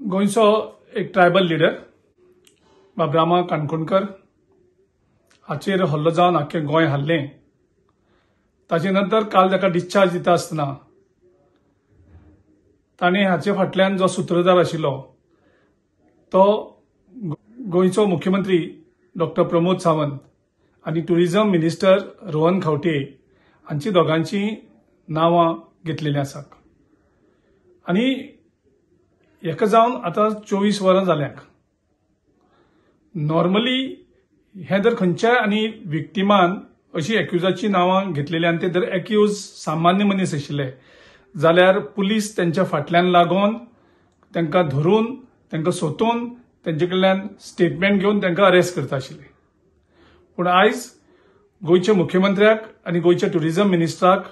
गोंयचो एक tribal leader बाब रामा काणकोणकर हाचेर हल्लो जावन आख्खें गोंय हाल्लें. ताचे नंतर काल ताका डिस्चार्ज दिता आसतना ताणें हाचे फाटल्यान जो सुत्रधार आशिल्लो तो गोंयचो मुख्यमंत्री डॉक्टर प्रमोद सावंत आनी टुरिझम मिनिस्टर रोहन खंवटे हांची दोगांची नांवां घेतलेलीं आसात. आनी हेका जावन आतां 24 वरां जाल्याक. नॉर्मली हें जर खंयच्याय आनी विक्टिमान अशी एक्युजाची नांवां घेतलेली आनी ते जर एक्यूज सामान्य मनीस आशिल्ले जाल्यार पुलीस तेंच्या फाटल्यान लागून तांकां धरून तांकां सोदून तेंचे कडल्यान स्टेटमेंट घेवन तांकां अरेस्ट करता आशिल्ले. पूण आयज गोंयच्या मुख्यमंत्र्याक आनी गोंयच्या टुरिझम मिनिस्टराक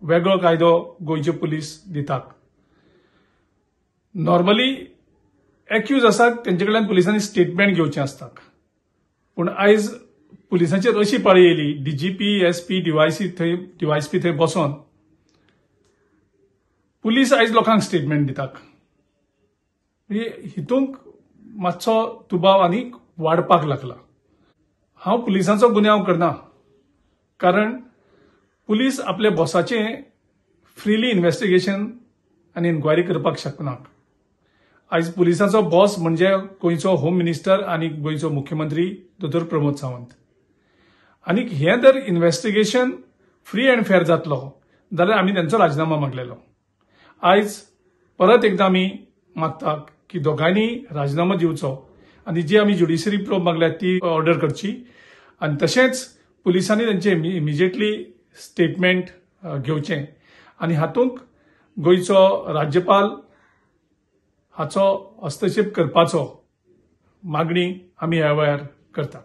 वेगळो कायदो गोंयचे पुलीस दितात. नॉर्मली एक्यूज आसात तेंचे कडल्यान पुलिसांनी स्टेटमेंट घेवचें आसता, पूण आयज पुलिसांचेर अशी पाळी येयली, डीजीपी, एसपी, डीवायसी थंय डीवायसपी थंय बसोन पुलीस आयज लोकांक स्टेटमेंट दितात. हितूंक मातसो दुबाव आनीक वाडपाक लागला. हांव पुलिसांचो गुन्यांव करना, कारण पुलीस आपल्या बॉसाचें फ्रिली इन्वेस्टिगेशन आनी इन्क्वायरी करपाक शकना. आयज पुलिसांचो बॉस म्हणजे गोंयचो होम मिनिस्टर आनी गोंयचो मुख्यमंत्री दोतोर प्रमोद सावंत. आनी हें जर इन्वेस्टिगेशन फ्री अँड फेर जातलो जाल्यार आमी तेंचो राजिनामो मागलेलो. आयज परत एकदां आमी मागता की दोगांयनी राजिनामो दिवचो आनी जी आमी ज्युडिशरी प्रोब मागल्या ती ऑर्डर करची आनी तशेंच पुलिसांनी तेंचे इमिजिएटली स्टेटमेंट घेवचें आनी हातूंत गोंयचो राज्यपाल हाचो हस्तक्षेप करपाचो मागणी आमी ह्या वेळार करतात.